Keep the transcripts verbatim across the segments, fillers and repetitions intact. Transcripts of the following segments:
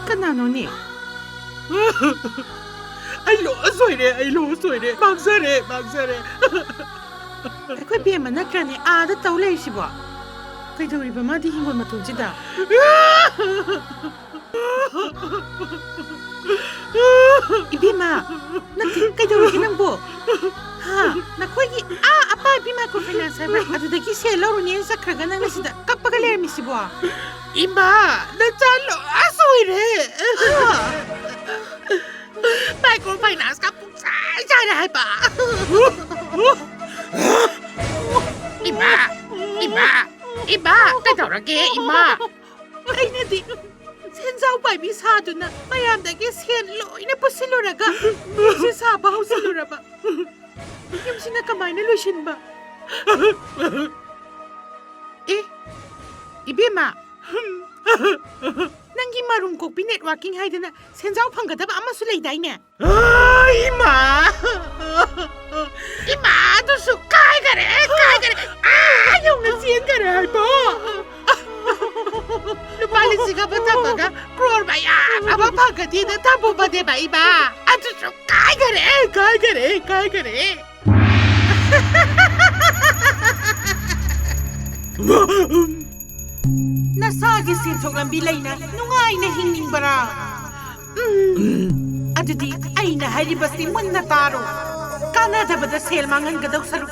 ꯀꯅꯥꯅꯣꯅꯦ? ꯑꯩ ꯂꯣꯁ ꯑꯣꯏꯔꯦ, ꯑꯩ ꯂꯣꯁ ꯑꯣꯏꯔꯦ꯫ ꯃꯥꯡꯖꯔꯦ, ꯃꯥꯡꯖꯔꯦ꯫ ꯑꯩꯈꯣꯏ ꯕꯦꯝꯃ ꯅꯠꯇ꯭ꯔꯅꯦ ꯑꯥꯗ ꯇꯧ ꯂꯩꯔꯤꯁꯤꯕꯣ? ꯀꯩꯗꯧꯔꯤꯕ ꯃꯥꯗꯤ ꯍꯤꯡꯒꯣꯜ ꯃꯇꯣꯟꯁꯤꯗ? ꯏꯕꯦꯝꯃ, ꯅꯠꯇꯦ, ꯀꯩꯗꯧꯔꯒꯦ ꯅꯪꯕꯣ? ꯍꯥ? ꯅꯈꯣꯏꯒꯤ ꯑꯥ ꯑꯄꯥꯕꯤ ꯃꯥꯏꯀ꯭ꯔꯣ ꯐꯥꯏꯅꯥꯟꯁ ꯍꯥꯏꯕ꯭ꯔꯥ? ꯑꯗꯨꯗꯒꯤ ꯁꯦꯜ ꯂꯧꯔꯨꯅꯦꯅ ꯆꯠꯈ꯭ꯔꯒ ꯅꯪꯅ ꯁꯤꯗ ꯀꯞꯄꯒ ꯂꯩꯔꯝꯃꯤꯁꯤꯕꯣ? ꯏꯃꯥ, ꯅꯆꯥ ꯂꯣꯁ ꯑꯣꯏꯔꯦ꯫ ꯃꯥꯏꯀ꯭ꯔꯣ ꯐꯥꯏꯅꯥꯟꯁꯀ ꯄꯨꯡꯆꯥꯏ ꯆꯥꯏꯔꯦ ꯍꯥꯏꯕ꯫ ꯏꯃꯥ, ꯏꯃꯥ, ꯏꯃꯥ, ꯀꯩꯗꯧꯔꯒꯦ, ꯏꯃꯥ? ꯑꯩꯅꯗꯤ ꯁꯦꯟꯖꯥꯎ ꯄꯥꯏꯕꯤ ꯁꯥꯗꯨꯅ ꯃꯌꯥꯝꯗꯒꯤ ꯁꯦꯟ ꯂꯣꯏꯅ ꯄꯨꯁꯤꯜꯂꯨꯔꯒ ꯌꯨꯝꯁꯤ ꯁꯥꯕ ꯍꯧꯖꯤꯜꯂꯨꯔꯕ꯫ ꯌꯨꯝꯁꯤꯅ ꯀꯃꯥꯏꯅ ꯂꯣꯏꯁꯤꯟꯕ? ꯑꯦ, ꯏꯕꯦꯝꯃ, ꯅꯪꯒꯤ ꯃꯔꯨꯝ ꯀꯣꯛꯄꯤ ꯅꯦꯠꯋꯥꯔꯀꯤꯡ ꯍꯥꯏꯗꯅ ꯁꯦꯟꯖꯥꯎ ꯐꯪꯒꯗꯕ ꯑꯃꯁꯨ ꯂꯩꯗꯥꯏꯅꯦ? ꯑꯥ, ꯏꯃꯥ! ꯏꯃꯥ, ꯑꯗꯨꯁꯨ ꯀꯥꯏꯈꯔꯦ, ꯀꯥꯏꯈꯔꯦ꯫ ꯑꯥ ꯌꯧꯅ ꯆꯦꯟꯈꯔꯦ ꯍꯥꯏꯕꯣ꯫ ꯂꯨꯄꯥ ꯂꯤꯁꯤꯡ ꯑꯃ ꯊꯝꯃꯒ ꯀ꯭ꯔꯣꯔ ꯃꯌꯥꯝ ꯑꯃ ꯐꯪꯒꯅꯤꯅ ꯊꯝꯃꯨꯕꯅꯦꯕ, ꯏꯃꯥ꯫ ꯑꯗꯨꯁꯨ ꯀꯥꯏꯈꯔꯦ, ꯀꯥꯏꯈꯔꯦ, ꯀꯥꯏꯈꯔꯦ꯫ ꯅꯁꯥꯒꯤ ꯁꯦꯟꯊꯣꯛ ꯂꯝꯕꯤ ꯂꯩꯅ ꯅꯨꯡꯉꯥꯏꯅ ꯍꯤꯡꯅꯤꯡꯕꯔꯥ? ꯎꯝ꯫ ꯑꯗꯨꯗꯤ ꯑꯩꯅ ꯍꯥꯏꯔꯤꯕꯁꯤ ꯃꯨꯟꯅ ꯇꯥꯔꯣ꯫ ꯀꯥꯟꯅꯗꯕꯗ ꯁꯦꯜ ꯃꯥꯡꯍꯟꯒꯗꯧ ꯁꯔꯨꯛ,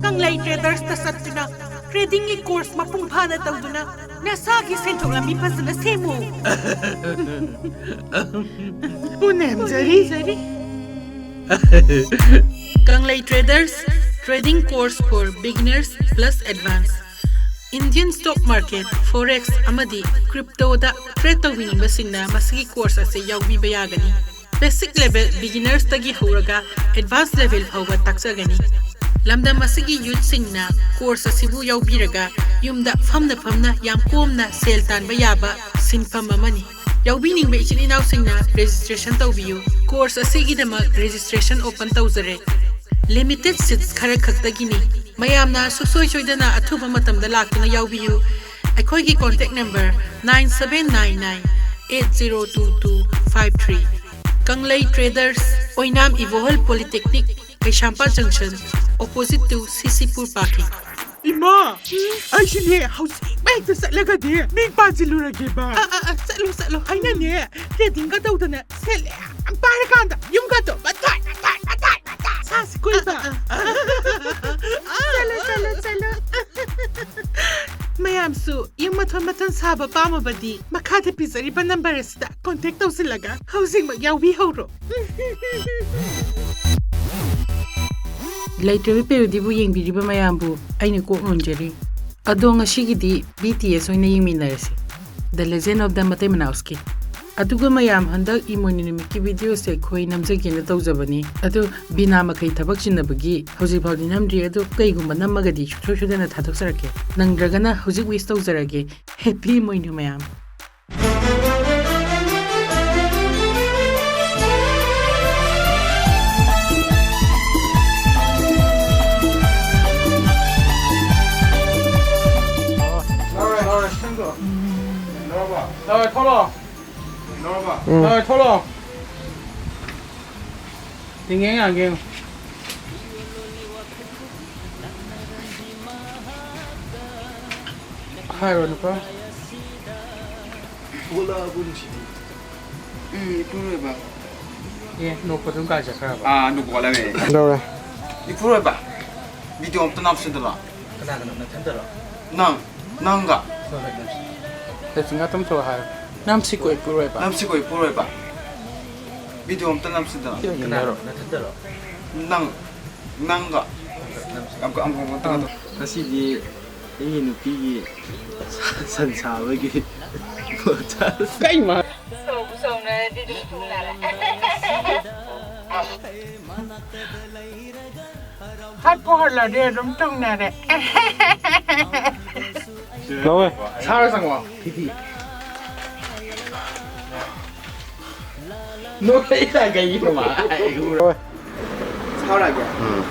ꯀꯪꯂꯩ ꯇ꯭ꯔꯦꯗꯔꯁꯇ ꯆꯠꯇꯨꯅ ꯇ꯭ꯔꯦꯗꯤꯡꯒꯤ ꯀꯣꯔꯁ ꯃꯄꯨꯡ ꯐꯥꯅ ꯇꯧꯗꯨꯅ ꯅꯁꯥꯒꯤ ꯁꯦꯟꯊꯣꯛ ꯂꯝꯕꯤ ꯐꯖꯅ ꯁꯦꯝꯃꯨ꯫ ꯄꯨꯅꯦꯝꯖꯔꯤ꯫ Kanglei Traders Trading Course for Beginners plus Advanced꯫ Indian stock market, forex ꯑꯃꯗꯤ cryptoꯗ trade ꯇꯧꯕꯤꯅꯤꯡꯕꯁꯤꯡꯅ ꯃꯁꯤꯒꯤ course ꯑꯁꯤ ꯌꯥꯎꯕꯤꯕ ꯌꯥꯒꯅꯤ꯫ Basic level beginnersꯇꯒꯤ ꯍꯧꯔꯒ advanced level ꯐꯥꯎꯕ ꯇꯥꯛꯆꯒꯅꯤ꯫ ꯂꯝꯗꯝ ꯑꯁꯤꯒꯤ youthꯁꯤꯡꯅ course ꯑꯁꯤꯕꯨ ꯌꯥꯎꯕꯤꯔꯒ ꯌꯨꯝꯗ ꯐꯝꯅ ꯐꯝꯅ ꯌꯥꯝ ꯀꯣꯝꯅ ꯁꯦꯜ ꯇꯥꯟꯕ ꯌꯥꯕ ꯁꯤꯟꯐꯝ ꯑꯃꯅꯤ꯫ ꯌꯥꯎꯕꯤꯅꯤꯡꯕ ꯏꯆꯤꯟ ꯏꯅꯥꯎꯁꯤꯡꯅ registration ꯇꯧꯕꯤꯌꯨ꯫ Course ꯑꯁꯤꯒꯤꯗꯃꯛ registration open ꯇꯧꯖꯔꯦ꯫ Limited seats ꯈꯔ ꯈꯛꯇꯒꯤꯅꯤ꯫ ꯃꯌꯥꯝꯅ ꯁꯨꯡꯁꯣꯏ ꯁꯣꯏꯗꯅ ꯑꯊꯨꯕ ꯃꯇꯝꯗ ꯂꯥꯛꯇꯨꯅ ꯌꯥꯎꯕꯤꯌꯨ꯫ ꯑꯩꯈꯣꯏꯒꯤ contact number nine seven nine nine eight zero two two five three꯫ ꯀꯪꯂꯩ Traders, Oinam ꯏꯕꯣꯍꯜ Polytechnic, Keishampat junction, opposite to C C Pur parking꯫ ꯏꯃꯥ, ꯑꯩꯁꯨꯅꯦ ꯍꯧꯖꯤꯛ ꯍꯦꯛꯇ ꯆꯠꯂꯒꯅꯦ ꯃꯤꯡ ꯄꯥꯟꯁꯤꯜꯂꯨꯔꯒꯦꯕ꯫ ꯑ, ꯑ, ꯑ, ꯆꯠꯂꯣ, ꯆꯠꯂꯣ꯫ ꯑꯩꯅꯅꯦ trading ꯒ ꯇꯧꯗꯅ ꯁꯦꯜ ꯌꯥꯝ ꯄꯥꯏꯔꯀꯥꯟꯗ ꯌꯨꯝꯒꯗꯣ ꯃꯊꯥꯏ, ꯃꯊꯥꯏ, ꯃꯊꯥꯏ, ꯃꯊꯥꯏ ꯁꯥꯁꯤ ꯀꯣꯏꯕ꯫ ꯑ, ꯑ, ꯑ, ꯑ, ꯑ, ꯆꯠꯂꯣ, ꯆꯠꯂꯣ, ꯆꯠꯂꯣ꯫ ꯃꯌꯥꯝꯁꯨ ꯌꯨꯝ ꯃꯊꯣꯟ ꯃꯊꯣꯟ ꯁꯥꯕ ꯄꯥꯝꯃꯕꯗꯤ ꯃꯈꯥꯗ ꯄꯤꯖꯔꯤꯕ number ꯑꯁꯤꯗ contact ꯇꯧꯁꯤꯜꯂꯒ ꯍꯧꯖꯤꯛꯃꯛ ꯌꯥꯎꯕꯤꯍꯧꯔꯣ꯫ ꯂꯩꯇ꯭ꯔꯕꯤ ꯄꯦꯔꯨꯗꯤꯕꯨ ꯌꯦꯡꯕꯤꯔꯤꯕ ꯃꯌꯥꯝꯕꯨ ꯑꯩꯅ ꯀꯣꯛ ꯅꯣꯟꯖꯔꯤ꯫ ꯑꯗꯣ ꯉꯁꯤꯒꯤꯗꯤ B T S ꯑꯣꯏꯅ ꯌꯦꯡꯃꯤꯟꯅꯔꯁꯤ, The Legend of the ꯃꯇꯩ ꯃꯅꯥꯎꯁꯀꯤ꯫ ꯑꯗꯨꯒ ꯃꯌꯥꯝ, ꯍꯟꯗꯛ ꯏꯃꯣꯏꯅꯨ ꯅꯨꯃꯤꯠꯀꯤ video ꯁꯦ ꯑꯩꯈꯣꯏ ꯅꯝꯖꯒꯦꯅ ꯇꯧꯖꯕꯅꯤ꯫ ꯑꯗꯨ ꯕꯤꯅꯥ ꯃꯈꯩ ꯊꯕꯛ ꯆꯤꯟꯅꯕꯒꯤ ꯍꯧꯖꯤꯛ ꯐꯥꯎꯗꯤ ꯅꯝꯗ꯭ꯔꯤ꯫ ꯑꯗꯨ ꯀꯩꯒꯨꯝꯕ ꯅꯝꯃꯒꯗꯤ ꯁꯨꯡꯁꯣꯏ ꯁꯣꯏꯗꯅ ꯊꯥꯗꯣꯛꯆꯔꯛꯀꯦ꯫ ꯅꯪꯗ꯭ꯔꯒꯅ ꯍꯧꯖꯤꯛ wish ꯇꯧꯖꯔꯒꯦ꯫ Happy ꯏꯃꯣꯏꯅꯨ ꯃꯌꯥꯝ꯫ ꯊꯣꯛꯂꯛꯑꯣ꯫ ꯎꯝ꯫ ꯊꯣꯛꯂꯛꯑꯣ꯫ ꯌꯦꯡꯉꯦ, ꯌꯦꯡꯉꯦ꯫ ꯍꯥꯏꯔꯣ, ꯅꯨꯄꯥ꯫ ꯊꯣꯛꯂꯛꯑꯕꯣ, ꯅꯨꯡꯁꯤꯕꯤ? ꯎꯝ, ꯏꯄꯨꯔꯣꯏꯕ꯫ ꯑꯦ, ꯅꯣꯛꯄꯗꯨꯝ ꯀꯥꯏ ꯆꯠꯈ꯭ꯔꯕ? ꯑꯥ, ꯅꯣꯛꯄ ꯋꯥꯠꯂꯝꯃꯦ꯫ ꯀꯩꯗꯧꯔꯦ? ꯏꯄꯨꯔꯣꯏꯕ, video ꯑꯝꯇ ꯅꯝꯁꯤꯗꯅ꯫ ꯀꯅꯥ ꯀꯅꯥ? ꯅꯊꯟꯇꯔꯣ? ꯅꯪ, ꯅꯪꯒ꯫ ꯍꯣꯏ, ꯍꯣꯏ, ꯅꯝꯁꯤ꯫ ꯀꯩꯁꯨ ꯉꯥꯛꯇꯪ ꯊꯣꯛꯑꯣ ꯍꯥꯏꯌꯣ꯫ ꯅꯝꯁꯤꯀꯣ, ꯏꯄꯨꯔꯣꯏꯕ꯫ ꯅꯝꯁꯤꯀꯣ, ꯏꯄꯨꯔꯣꯏꯕ꯫ Video ꯑꯝꯇ ꯅꯝꯁꯤꯗꯅ꯫ ꯀꯅꯥꯅꯣ? ꯅꯊꯟꯇꯔꯣ? ꯅꯪ, ꯅꯪꯒ꯫ ꯅꯝꯁꯤ꯫ ꯑꯃꯨꯛꯀ, ꯑꯃꯨꯛꯀ, ꯑꯃꯨꯛꯀ, ꯑꯃꯨꯛꯀ꯫ ꯉꯁꯤꯗꯤ ꯑꯩꯒꯤ ꯅꯨꯄꯤꯒꯤ ꯁꯟ ꯁꯥꯕꯒꯤ ꯀꯩ ꯃꯥ-, ꯁꯧꯕꯨ ꯁꯧꯅꯔꯗꯤ ꯑꯗꯨꯝ ꯊꯨꯡꯅꯔꯦ꯫ ꯍꯥꯠꯄꯨ ꯍꯥꯠꯂꯗꯤ ꯑꯗꯨꯝ ꯊꯨꯡꯅꯔꯦ꯫ ꯂꯧꯋꯦ꯫ ꯁꯥꯔ ꯆꯪꯉꯣ꯫ ꯐꯤꯐꯤ꯫ ꯅꯣꯛꯂꯛꯏꯗ ꯀꯩꯒꯤꯅꯣ ꯃꯥ? ꯂꯧꯋꯦ꯫ ꯊꯥꯎꯔꯛꯑꯒꯦ꯫ ꯎꯝ꯫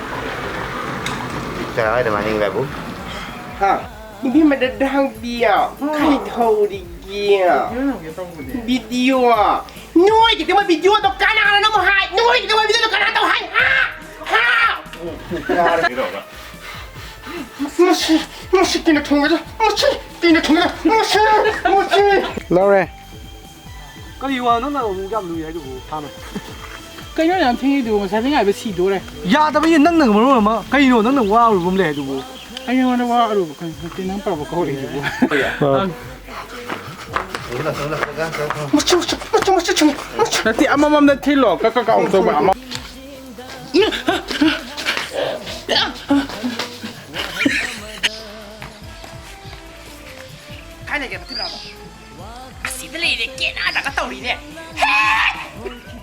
ꯀꯔꯥꯏꯗ ꯃꯅꯤꯡꯗꯕꯨ? ꯍꯥ? ꯏꯕꯦꯝꯃꯗ ꯍꯪꯕꯤꯌꯣ꯫ ꯀꯩꯗꯧꯔꯤꯒꯦ? ꯚꯤꯗꯤꯑꯣ꯫ ꯅꯣꯏꯒꯤꯗꯃꯛ ꯚꯤꯗꯤꯑꯣꯗꯣ ꯀꯅꯥꯅ ꯅꯝꯃꯣ ꯍꯥꯏ? ꯅꯣꯏꯒꯤꯗꯃꯛ ꯚꯤꯗꯤꯑꯣꯗꯣ ꯀꯅꯥ ꯇꯧ ꯍꯥꯏ? ꯍꯥ? ꯍꯥ? ꯃꯁꯤ, ꯃꯁꯤ ꯀꯤꯅ ꯊꯣꯡꯒꯗ, ꯃꯁꯤ ꯀꯤꯅ ꯊꯣꯡꯒꯗ, ꯃꯁꯤ, ꯃꯁꯤ꯫ ꯂꯧꯔꯦ꯫ ꯀꯔꯤ ꯋꯥꯅꯣ ꯅꯪ ꯑꯃꯨꯛ ꯌꯥꯝ ꯂꯨꯏ ꯍꯥꯏꯗꯨꯕꯨ, ꯊꯥꯃ? ꯀꯩꯅꯣ ꯌꯥꯝ ꯊꯦꯡꯉꯤꯗꯨꯕꯨ? ꯉꯁꯥꯏꯗꯩ ꯉꯥꯏꯕ ꯁꯤꯗꯣꯔꯦ꯫ ꯌꯥꯗꯕꯩꯅꯦ ꯅꯪꯅ ꯃꯔꯣꯟ ꯑꯃ꯫ ꯀꯩꯅꯣ ꯅꯪꯅ ꯋꯥ ꯑꯔꯨꯕ ꯑꯃ ꯂꯩ ꯍꯥꯏꯗꯨꯕꯨ? ꯑꯩ ꯅꯉꯣꯟꯗ ꯋꯥ ꯑꯔꯨꯕ ꯀꯩꯅꯣ ꯅꯠꯇꯦ, ꯅꯪ ꯄꯥꯕ ꯀꯧꯔꯛꯏꯗꯨꯕꯨ꯫ ꯑꯥ꯫ ꯃꯆꯨ, ꯃꯆꯨ, ꯃꯆꯨ, ꯃꯆꯨ, ꯃꯆꯨ꯫ ꯅꯠꯇꯦ, ꯑꯃꯃꯝꯗ ꯊꯤꯜꯂꯣ꯫ ꯀꯛ, ꯀꯛ, ꯀꯛ ꯇꯧꯕ ꯑꯃ꯫ ꯀꯥꯏ ꯂꯩꯒꯦ ꯃꯊꯤꯕꯣꯡ ꯅꯥꯕ? ꯑꯁꯤꯗ ꯂꯩꯔꯦ, ꯀꯦꯅꯥꯗꯒ ꯇꯧꯔꯤꯅꯦ꯫ ꯍꯦ!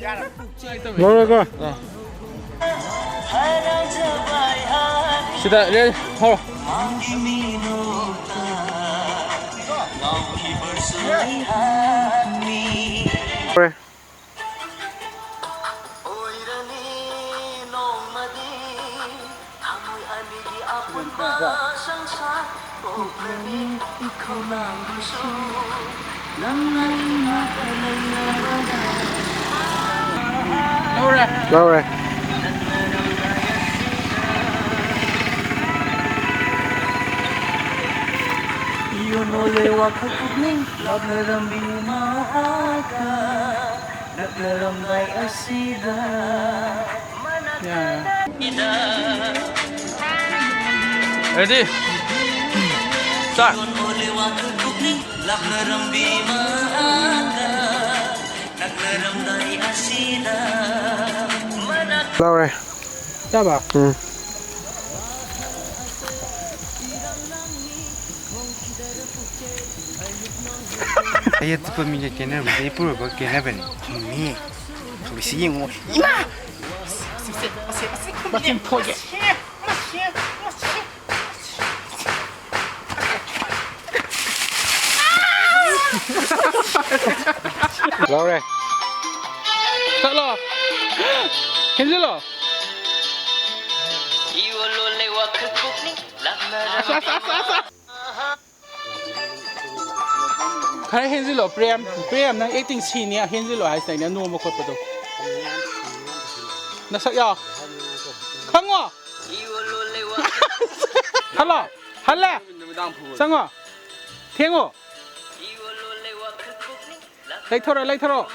ꯌꯥꯔꯕ? ꯂꯧꯔꯦꯀꯣ꯫ ꯁꯤꯗ ꯔꯦ-, ꯍꯧꯔꯣ꯫ ꯂꯧꯔꯦ꯫ ꯂꯧꯔꯦ꯫ ꯂꯧꯔꯦ꯫ ꯌꯣꯟꯅꯣꯂꯦ ꯋꯥꯈꯜ ꯄꯨꯛꯅꯤꯡ ꯂꯥꯞꯅꯔꯝꯕꯤ ꯃꯍꯥꯛꯀ ꯅꯛꯅꯔꯝꯗꯥꯏ ꯑꯁꯤꯗ꯫ ꯌꯥꯔꯦ꯫ Ready? Start. ꯂꯧꯔꯦ꯫ ꯆꯥꯕ? ꯎꯝ꯫ ꯑꯌꯦꯠꯄ ꯃꯤꯒ ꯀꯦꯅꯕꯁꯦ ꯑꯄꯨꯔꯕ ꯀꯦꯅꯕꯅꯤ꯫ ꯆꯨꯝꯃꯤ꯫ ꯊꯨꯕꯤꯁꯤ ꯌꯦꯡꯉꯣ꯫ ꯏꯃꯥ! ꯃꯆꯤꯟ ꯐꯣꯏꯒꯦ꯫ ꯂꯧꯔꯦ꯫ ꯆꯠꯂꯣ꯫ ꯍꯦꯟꯖꯤꯜꯂꯣ꯫ ꯈꯔ ꯍꯦꯟꯖꯤꯜꯂꯣ, ꯄ꯭ꯔꯦꯝ꯫ ꯄ꯭ꯔꯦꯝ, ꯅꯪ ꯑꯦꯛꯇꯤꯡ ꯁꯤꯅꯤ, ꯍꯦꯟꯖꯤꯜꯂꯣ ꯍꯥꯏꯁꯤꯅ ꯑꯩꯅ ꯅꯣꯝꯕ ꯈꯣꯠꯄꯗꯣ꯫ ꯅꯁꯛ ꯌꯥꯎ꯫ ꯈꯪꯉꯣ꯫ ꯍꯜꯂꯣ꯫ ꯍꯜꯂꯦ꯫ ꯆꯪꯉꯣ꯫ ꯊꯦꯡꯉꯣ꯫ ꯂꯩꯊꯣꯔꯛꯑꯣ, ꯂꯩꯊꯣꯔꯛꯑꯣ꯫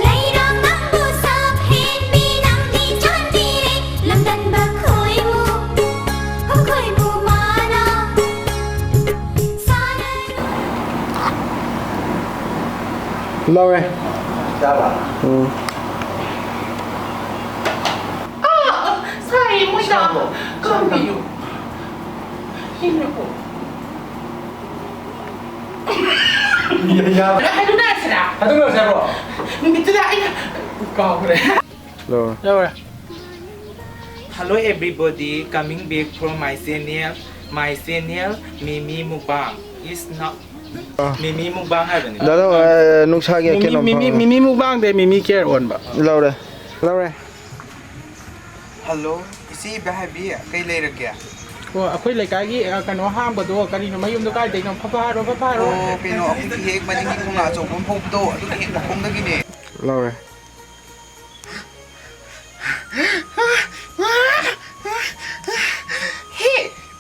ꯂꯩꯔꯥꯡ ꯅꯪꯕꯨ ꯁꯛ ꯍꯦꯟꯕꯤ ꯅꯪꯗꯤ ꯆꯥꯟꯕꯤꯔꯦ꯫ ꯂꯝꯗꯝꯕ ꯈꯣꯏꯃꯨ, ꯈꯣꯏꯃꯨ ꯃꯥꯅ ꯁꯥꯟꯅꯔꯨ꯫ ꯂꯧꯔꯦ꯫ ꯎꯝ꯫ ꯑꯥ, ꯁꯥꯏꯌꯦ, ꯃꯣꯏꯗ꯫ ꯀꯥꯝꯕꯤꯌꯨ꯫ ꯌꯦꯡꯉꯨꯀꯣ꯫ ꯌꯥ-, ꯌꯥ-, ꯍꯥꯏꯗꯣꯛꯅꯔꯁꯤꯔꯥ? ꯍꯥꯏꯗꯣꯛꯅꯔꯁꯦ ꯍꯥꯏꯕ꯭ꯔꯣ? ꯅꯨꯃꯤꯠꯇꯨꯗ ꯑꯩꯅ ꯀꯥꯎꯈ꯭ꯔꯦ꯫ ꯂꯧꯔꯦ꯫ ꯂꯧꯔꯦ꯫ Hello everybody, coming back from my channel. My channel Mimi Mukbang is not ah. Mimi Mukbang ꯍꯥꯏꯕꯅꯤ꯫ ꯗꯥꯗꯥ, ꯑ, ꯅꯨꯡꯁꯥꯒꯤ ꯃꯤꯃꯤ, ꯀꯩꯅꯣꯝ ꯃꯤꯃꯤ, ꯐꯪꯉꯦ꯫ ꯃꯤꯃꯤ ꯃꯨꯛꯕꯥꯡꯗꯩ ꯃꯤꯃꯤ ꯀꯦꯌꯔ ꯑꯣꯟꯕ꯫ ꯂꯧꯔꯦ꯫ ꯂꯧꯔꯦ꯫ ꯍꯜꯂꯣ, ꯏꯆꯦ ꯏꯕꯦꯍꯥꯏꯕꯤ, ꯀꯩ ꯂꯩꯔꯒꯦ? ꯑꯣ, ꯑꯩꯈꯣꯏ ꯂꯩꯀꯥꯏꯒꯤ, ꯑ, ꯀꯩꯅꯣ ꯍꯥꯡꯕꯗꯣ, ꯀꯔꯤꯅꯣ ꯃꯌꯨꯝꯗꯣ ꯀꯥꯏꯗꯩꯅꯣ? ꯐꯐꯥꯔꯣ, ꯐꯐꯥꯔꯣ꯫ ꯑꯣ, ꯀꯩꯅꯣ, ꯑꯩꯈꯣꯏꯒꯤ ꯍꯦꯛ ꯃꯅꯤꯡꯒꯤ ꯈꯣꯡꯅꯥꯡ ꯑꯆꯧꯕ ꯑꯃ ꯍꯧꯕꯗꯣ, ꯑꯗꯨꯒꯤ ꯍꯦꯛ ꯃꯈꯣꯡꯗꯒꯤꯅꯦ꯫ ꯂꯧꯔꯦ꯫ ꯍꯦ,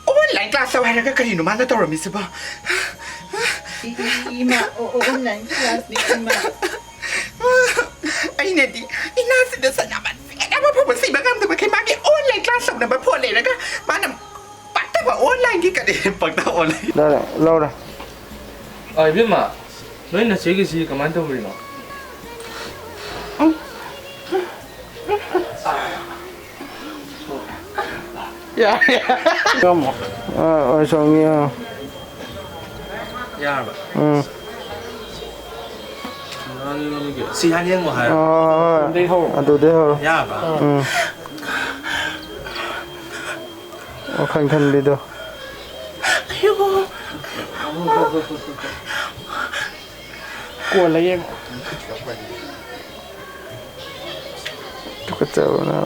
online class ꯇꯧ ꯍꯥꯏꯔꯒ ꯀꯔꯤꯅꯣ ꯃꯥꯅ ꯇꯧꯔꯝꯃꯤꯁꯤꯕꯣ? ꯏ-, ꯏ-, ꯏꯃꯥ, ꯑꯣ-, ꯑꯣ-, online class ꯅꯤ, ꯏꯃꯥ꯫ ꯑꯩꯅꯗꯤ ꯏꯅꯥꯁꯤꯗ ꯁꯅꯥꯃꯟ ꯄꯦꯟꯅ ꯑꯃ ꯐꯥꯎꯕ ꯁꯤꯕ ꯉꯝꯗꯕꯈꯩ ꯃꯥꯒꯤ online class ꯇꯧꯅꯕ ꯐꯣꯟ ꯂꯩꯔꯒ ꯃꯥꯅ ꯄꯛꯇꯕ online ꯒꯤ ꯀꯔꯤ ꯄꯛꯇꯕ online꯫ ꯂꯧꯔꯦ, ꯂꯧꯔꯦ꯫ ꯑ, ꯏꯕꯦꯝꯃ, ꯅꯣꯏ ꯅꯆꯦꯒꯤꯁꯤ ꯀꯃꯥꯏꯅ ꯇꯧꯔꯤꯅꯣ? ꯌꯥꯔꯦ, ꯌꯥꯔꯦ꯫ ꯉꯝꯃꯣ꯫ ꯑꯥ, ꯍꯣꯏ, ꯁꯣꯝꯒꯤ, ꯑꯥ꯫ ꯌꯥꯔꯕ? ꯎꯝ꯫ ꯁꯤ ꯍꯥꯟꯅ ꯌꯦꯡꯉꯨ ꯍꯥꯏꯔꯣ? ꯑꯥ, ꯍꯣꯏ, ꯍꯣꯏ꯫ ꯑꯗꯨꯗꯩ ꯍꯧꯔꯣ꯫ ꯑꯗꯨꯗꯩ ꯍꯧꯔꯣ꯫ ꯌꯥꯔꯕ? ꯎꯝ꯫ ꯋꯥꯈꯜ ꯈꯟꯕꯤꯗꯣ꯫ ꯀꯣꯜꯂ ꯌꯦꯡꯉꯣ꯫ ꯇꯨꯀꯠꯆꯕꯅ꯫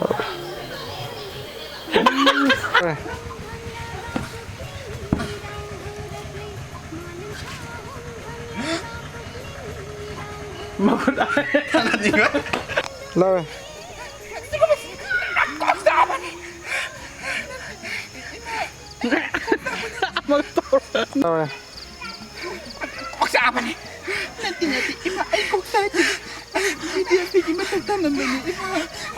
ꯃꯈꯨꯠ ꯂꯧꯔꯦ꯫ ꯂꯧꯔꯦ꯫ ꯀꯣꯛ ꯆꯥꯛꯑꯕꯅꯦ꯫ ꯅꯠꯇꯦ, ꯅꯠꯇꯦ, ꯏꯃꯥ, ꯑꯩ ꯀꯣꯛ ꯆꯥꯛꯇꯦ꯫ ꯑꯩ ꯚꯤꯗꯤꯑꯣꯁꯤꯒꯤ ꯃꯊꯛ ꯊꯝꯃꯝꯕꯅꯤ, ꯏꯃꯥ꯫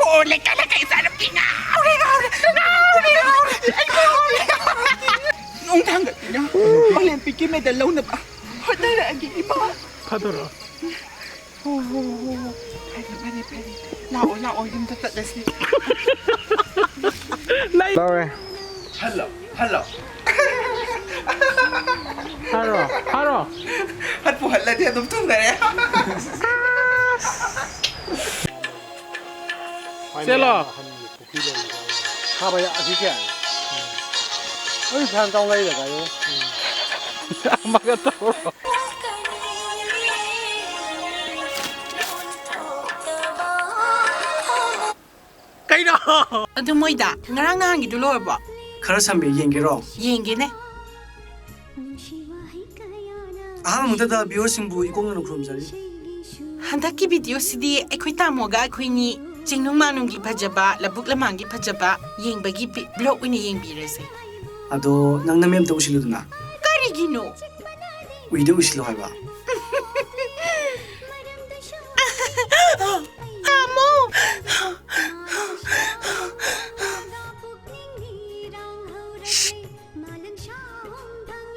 ꯑꯣ, ꯂꯩꯀꯥꯏ, ꯂꯩꯀꯥꯏ ꯏꯆꯥꯅꯨꯄꯤ ꯉꯥꯎꯔꯦ, ꯉꯥꯎꯔꯦ, ꯉꯥꯎꯔꯦ, ꯉꯥꯎꯔꯦ꯫ ꯑꯩ ꯉꯥꯎꯔꯦ, ꯉꯥꯎꯔꯦ꯫ ꯅꯣꯡ ꯊꯥꯡꯒꯠꯇꯨꯅ ꯑꯣꯂꯦꯝꯄꯤꯛꯀꯤ ꯃꯦꯗꯜ ꯂꯧꯅꯕ ꯍꯣꯠꯅꯔꯛꯑꯒꯦ, ꯏꯃꯥ꯫ ꯐꯥꯗꯣꯔꯛꯑꯣ꯫ ꯍꯣ, ꯍꯣ, ꯍꯣ, ꯍꯣ꯫ ꯐꯔꯦ, ꯐꯔꯦ, ꯐꯔꯦ꯫ ꯂꯥꯛꯑꯣ, ꯂꯥꯛꯑꯣ, ꯌꯨꯝꯗ ꯆꯠꯂꯁꯤ꯫ ꯂꯧꯔꯦ꯫ Hello, hello. ꯍꯥꯏꯔꯣ, ꯍꯥꯏꯔꯣ꯫ ꯍꯠꯄꯨ ꯍꯠꯂꯗꯤ ꯑꯗꯨꯝ ꯊꯨꯡꯅꯔꯦ꯫ ꯆꯦꯜꯂꯣ꯫ ꯄꯨꯈ꯭ꯔꯤ ꯂꯩꯔꯤꯕ ꯊꯥꯕ ꯌꯥ-, ꯑꯁꯤꯁꯦ? ꯑꯩ ꯐ꯭ꯌꯥꯟ ꯇꯧ ꯂꯩꯔꯒ ꯑꯩ꯫ ꯑꯃꯒ ꯇꯧꯔꯣ꯫ ꯀꯩꯅꯣ? ꯑꯗꯨ ꯃꯣꯏꯗ ꯉꯔꯥꯡ ꯅꯍꯥꯟꯒꯤꯗꯨ ꯂꯣꯏꯔꯕꯣ? ꯈꯔ ꯁꯝꯃꯦ, ꯌꯦꯡꯒꯦꯔꯣ? ꯌꯦꯡꯒꯦꯅꯦ꯫ ꯑꯍꯥꯟꯕ ꯃꯛꯇꯗ viewerꯁꯤꯡꯕꯨ ꯏꯀꯣꯛꯅꯅ ꯈꯨꯔꯨꯝꯖꯔꯤ꯫ ꯍꯟꯗꯛꯀꯤ ꯚꯤꯗꯤꯑꯣꯁꯤꯗꯤ ꯑꯩꯈꯣꯏ ꯇꯥꯃꯣꯒ ꯑꯩꯈꯣꯏꯅꯤ ꯆꯤꯡꯅꯨꯡ ꯃꯥꯅꯨꯡꯒꯤ ꯐꯖꯕ, ꯂꯧꯕꯨꯛ ꯂꯝꯍꯥꯡꯒꯤ ꯐꯖꯕ ꯌꯦꯡꯕꯒꯤ ꯕꯤ-, ꯕ꯭ꯂꯣꯒ ꯑꯣꯏꯅ ꯌꯦꯡꯕꯤꯔꯁꯦ꯫ ꯑꯗꯣ ꯅꯪ ꯅꯃꯤꯠ ꯑꯝꯇ ꯎꯏꯁꯤꯜꯂꯨꯗꯅ꯫ ꯀꯔꯤꯒꯤꯅꯣ? ꯎꯏꯗ ꯎꯏꯁꯤꯜꯂꯣ ꯍꯥꯏꯕ꯫ ꯇꯥꯃꯣ!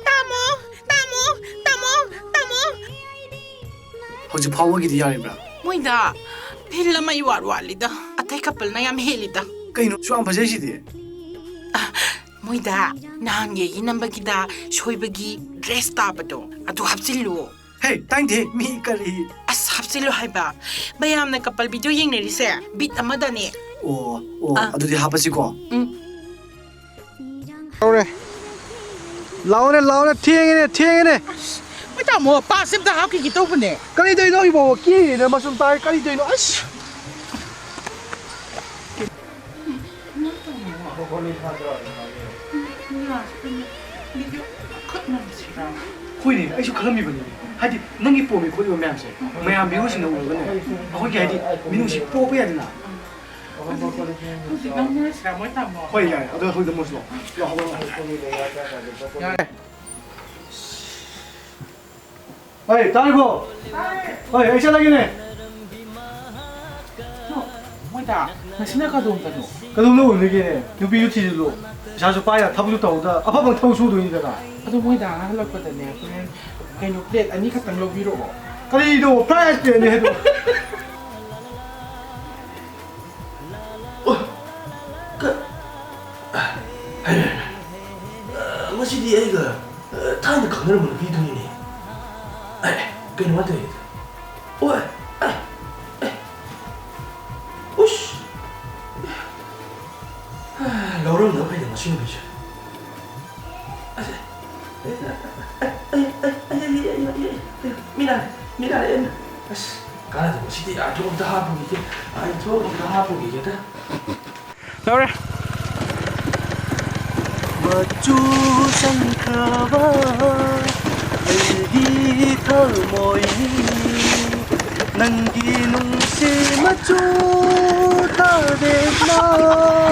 ꯇꯥꯃꯣ! ꯇꯥꯃꯣ! ꯇꯥꯃꯣ! ꯇꯥꯃꯣ! ꯍꯧꯖꯤꯛ ꯐꯥꯎꯕꯒꯤꯗꯤ ꯌꯥꯔꯤꯕ꯭ꯔꯥ? ꯃꯣꯏꯗ ꯐꯤꯜ ꯑꯃ ꯏꯋꯥꯠ ꯋꯥꯠꯂꯤꯗ꯫ ꯑꯇꯩ ꯀꯄꯜꯅ ꯌꯥꯝ ꯍꯦꯜꯂꯤꯗ꯫ ꯀꯩꯅꯣ, ꯁꯨꯛ ꯌꯥꯝ ꯐꯖꯩꯁꯤꯗꯤ? ꯑ, ꯃꯣꯏꯗ ꯅꯍꯥꯟꯒꯤ ꯑꯩꯒꯤ ꯅꯝꯕꯒꯤꯗ ꯁꯣꯏꯕꯒꯤ ꯗ꯭ꯔꯦꯁ ꯇꯥꯕꯗꯣ ꯑꯗꯨ ꯍꯥꯞꯆꯤꯜꯂꯨ꯫ ꯍꯦ, ꯇꯥꯏꯗꯦ, ꯃꯤ ꯀꯔꯤ? ꯑꯁ, ꯍꯥꯞꯆꯤꯜꯂꯨ ꯍꯥꯏꯕ꯫ ꯃꯌꯥꯝꯅ ꯀꯄꯜ ꯚꯤꯗꯤꯑꯣ ꯌꯦꯡꯅꯔꯤꯁꯦ ꯕꯤꯠ ꯑꯃꯗꯅꯦ꯫ ꯑꯣ, ꯑꯣ, ꯑꯥ꯫ ꯑꯗꯨꯗꯤ ꯍꯥꯞꯄꯁꯤꯀꯣ꯫ ꯎꯝ꯫ ꯂꯥꯎꯔꯦ꯫ ꯂꯥꯎꯔꯦ, ꯂꯥꯎꯔꯦ, ꯊꯦꯡꯉꯦꯅꯦ, ꯊꯦꯡꯉꯦꯅꯦ꯫ ꯃꯣꯏ ꯇꯥꯃꯣ, ꯄꯥꯁ ꯑꯝꯇ ꯍꯥꯞꯈꯤꯒꯦ ꯇꯧꯕꯅꯦ꯫ ꯀꯔꯤ ꯇꯧꯔꯤꯅꯣ ꯏꯕꯣ? ꯀꯦꯔꯤꯅꯦ ꯃꯆꯨꯝ ꯇꯥꯏ, ꯀꯔꯤ ꯇꯧꯔꯤꯅꯣ? ꯑꯁ! ꯍꯣꯏꯅꯦ, ꯑꯩꯁꯨ ꯈꯜꯂꯝꯃꯤꯕꯅꯤꯅꯦ꯫ ꯍꯥꯏꯗꯤ, ꯅꯪꯒꯤ ꯄꯣꯝꯃꯤ ꯈꯣꯠꯂꯤꯕ ꯃꯌꯥꯝꯁꯦ ꯃꯌꯥꯝ ꯚ꯭ꯌꯨꯁꯤꯡꯅ ꯎꯔꯒꯅꯦ, ꯑꯩꯈꯣꯏꯒꯤ, ꯍꯥꯏꯗꯤ, ꯃꯤꯅꯨꯡꯁꯤ ꯄꯣꯛꯄ ꯌꯥꯏꯗꯅ꯫ ꯍꯧꯖꯤꯛ ꯅꯪ ꯃꯣꯏ ꯁꯤꯔꯥ, ꯃꯣꯏ ꯇꯥꯃꯣ? ꯍꯣꯏ, ꯌꯥꯏ꯫ ꯑꯗꯣ ꯍꯧꯖꯤꯛ ꯃꯣꯏꯁꯨ ꯂꯥꯛꯑꯣ꯫ ꯂꯥꯛꯑꯣ, ꯂꯥꯛꯑꯣ, ꯂꯥꯛꯑꯣ꯫ ꯌꯥꯔꯦ꯫ ꯍꯣꯏ, ꯇꯥꯔꯤꯕꯣ? ꯍꯣꯏ, ꯑꯩ ꯆꯠꯂꯒꯦꯅꯦ꯫ ꯃꯣꯏꯗ, ꯉꯁꯤꯅ ꯀꯗꯣꯝꯗꯅꯣ? ꯀꯗꯣꯝꯗ ꯑꯣꯏꯗꯣꯏꯒꯦꯅꯦ? ꯅꯨꯄꯤꯁꯨ ꯊꯤꯖꯤꯜꯂꯨ꯫ ꯄꯩꯁꯥꯁꯨ ꯄꯥꯏꯔ ꯊꯕꯛꯁꯨ ꯇꯧꯗ꯫ ꯑꯐꯕ ꯊꯕꯛ ꯁꯨꯗꯣꯏꯅꯤꯗꯅ꯫ ꯑꯗꯣ ꯃꯣꯏꯗ ꯍꯜꯂꯛꯄꯗꯅꯦ, ꯍꯣꯔꯦꯟ ꯀꯩꯅꯣ, ꯄ꯭ꯂꯦꯠ ꯑꯅꯤꯈꯛꯇꯪ ꯂꯧꯕꯤꯔꯛꯑꯣ꯫ ꯀꯔꯤꯅꯣ? ꯐ꯭ꯔꯥꯏ ꯔꯥꯏꯁ ꯄ꯭ꯂꯦꯠ ꯑꯅꯤ ꯍꯥꯏꯗꯣ? ꯑꯣ, ꯀ-, ꯍꯥꯏ, ꯍꯥꯏ, ꯍꯥꯏ꯫ ꯑ, ꯃꯁꯤꯗꯤ ꯑꯩꯒ, ꯑ, ꯊꯥꯏꯅ ꯈꯪꯅꯔꯝꯕ ꯅꯨꯄꯤꯗꯨꯅꯤꯅꯦ꯫ ꯑꯦ, ꯀꯩꯅꯣ ꯃꯥ ꯇꯧꯔꯤꯗꯣ? ꯑꯣ, ꯑꯦ, ꯑꯦ, ꯎꯁ! ꯂꯧꯔꯝꯗꯕ ꯐꯩꯗ ꯃꯁꯤ ꯅꯨꯄꯤꯁꯦ꯫ ꯑꯁ, ꯑꯩ, ꯑꯩ, ꯃꯤꯅꯥ, ꯃꯤꯅꯥ, ꯑꯩ, ꯑꯁ, ꯀꯥꯟꯅꯗꯦ, ꯃꯁꯤꯗꯤ ꯑꯥꯏꯗ꯭ꯔꯣꯞ ꯑꯝꯇ ꯍꯥꯞꯄꯨꯈꯤꯒꯦ, ꯑꯥꯏꯗ꯭ꯔꯣꯞ ꯑꯝꯇ ꯍꯥꯞꯄꯨꯈꯤꯒꯦꯗ꯫ ꯂꯧꯔꯦ꯫ ꯃꯆꯨ ꯆꯪꯈ꯭ꯔꯕ ꯑꯩꯒꯤ ꯊꯃꯣꯏꯅꯤ, ꯅꯪꯒꯤ ꯅꯨꯡꯁꯤ ꯃꯆꯨ ꯊꯥꯔꯦꯅ꯫